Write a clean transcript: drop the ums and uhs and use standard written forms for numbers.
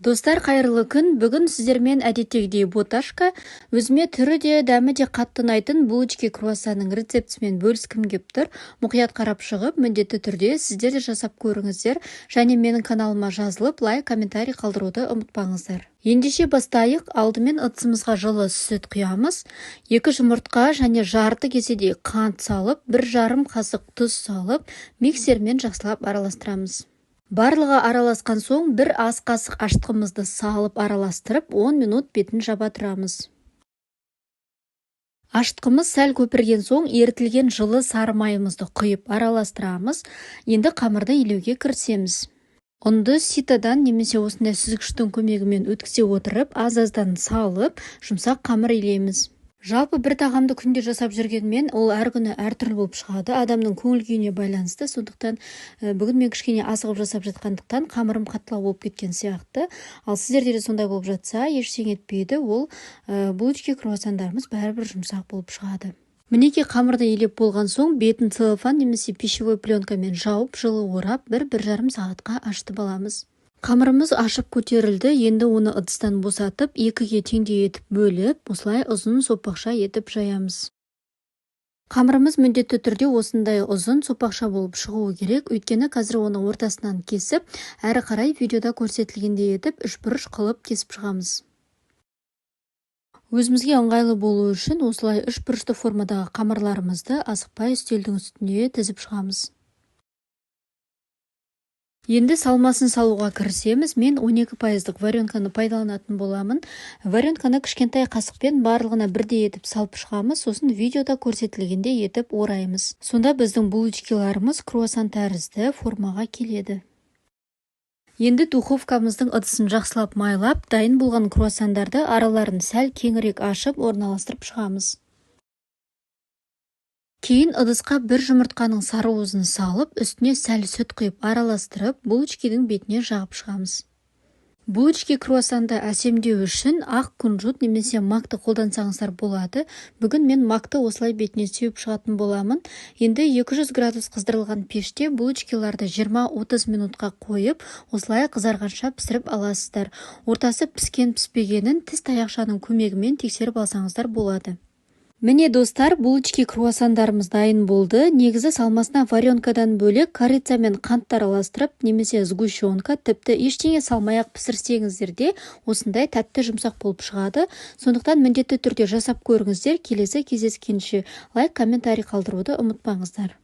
Достар, қайырлы күн! Бүгін сіздермен әдеттегідей боташка. Өзіме түрі де, дәмі де қатты ұнайтын булочки круассанның рецептісімен бөліскім кеп тұр. Мұқият қарап шығып, міндетті түрде сіздер де жасап көріңіздер және менің каналыма жазылып, лайк, комментарий қалдыруды ұмытпаңыздар. Ендеше бастайық. Алдымен ыдысымызға жылы сүт құямыз. 2 жұмыртқа және жарты кеседей қант салып, 1,5 қасық тұз салып, миксермен жақсылап араластырамыз. Барлығы араласқан соң, бір ас қасық ашытқымызды салып, араластырып, 10 минут бетін жаба тұрамыз. Ашытқымыз сәл көпірген соң, ерітілген жылы сары майымызды құйып, араластырамыз. Енді қамырды илеуге кірісеміз. Ұнды ситодан немесе осындай сүзгіштің көмегімен өткізе отырып, аз-аздан салып, жұмсақ қамыр илейміз. Жалпы, бір тағамды күнде жасап жүргенмен, ол әр күні әртүрлі болып шығады, адамның көңіл күйіне байланысты. Сондықтан бүгін мен кішкене асығып жасап жатқандықтан, қамырым қаттылау болып кеткен сияқты. Ал сіздерде де сондай болып жатса, ештеңе етпейді, ол булочки круассандарымыз бәрібір жұмсақ болып шығады. Мінекей, қамырды илеп болған соң, бетін целлофан немесе пищевой пленкамен жауып, жылы орап, 1-1,5 сағатқа ашытып аламыз. Қамырымыз ашып көтерілді. Енді оны ыдыстан босатып, екіге теңдей етіп бөліп, осылай ұзын сопақша етіп жаямыз. Қамырымыз міндетті түрде осындай ұзын сопақша болып шығуы керек, өйткені қазір оны ортасынан кесіп, әрі қарай видеода көрсетілгендей етіп үшбұрыш қылып кесіп шығамыз. Өзімізге ыңғайлы болу үшін осылай үшбұрышты формадағы қамырларымызды асықпай үстелдің үстіне тізіп шығамыз. Енді салмасын салуға кірісеміз. Мен 12 пайыздық варенканы пайдаланатын боламын. Варенканы кішкентай қасықпен барлығына бірдей етіп салып шығамыз, сосын видеода көрсетілгендей етіп ораймыз. Сонда біздің булочкиларымыз круассан тәрізді формаға келеді. Енді духовкамыздың ыдысын жақсылап майлап, дайын болған круассандарды араларын сәл кеңірек ашып, орналастырып шығамыз. Кейін ыдысқа бір жұмыртқаның сары уызын салып, үстіне сәл сүт құйып, араластырып, булочкидің бетіне жағып шығамыз. Булочки круассанды әсемдеу үшін ақ кунжут немесе макты қолдансаңыздар болады. Бүгін мен макты осылай бетіне сеуіп шығатын боламын. Енді 200 градус қыздырылған пеште булочкиларды 20-30 минутқа қойып, осылай қызарғанша пісіріп аласыздар. Ортасы піскен піспегенін тіс таяқшаның көмегімен тексеріп алсаңыздар болады. Міне, достар, булочки круассандарымыз дайын болды. Негізі салмасына варенкадан бөлек корица мен қантты араластырып немесе сгущенка, тіпті ештеңе салмай ақ пісірсеңіздер де, осындай тәтті, жұмсақ болып шығады. Сондықтан міндетті түрде жасап көріңіздер. Келесі кездескенше, лайк, комментарий қалдыруды ұмытпаңыздар.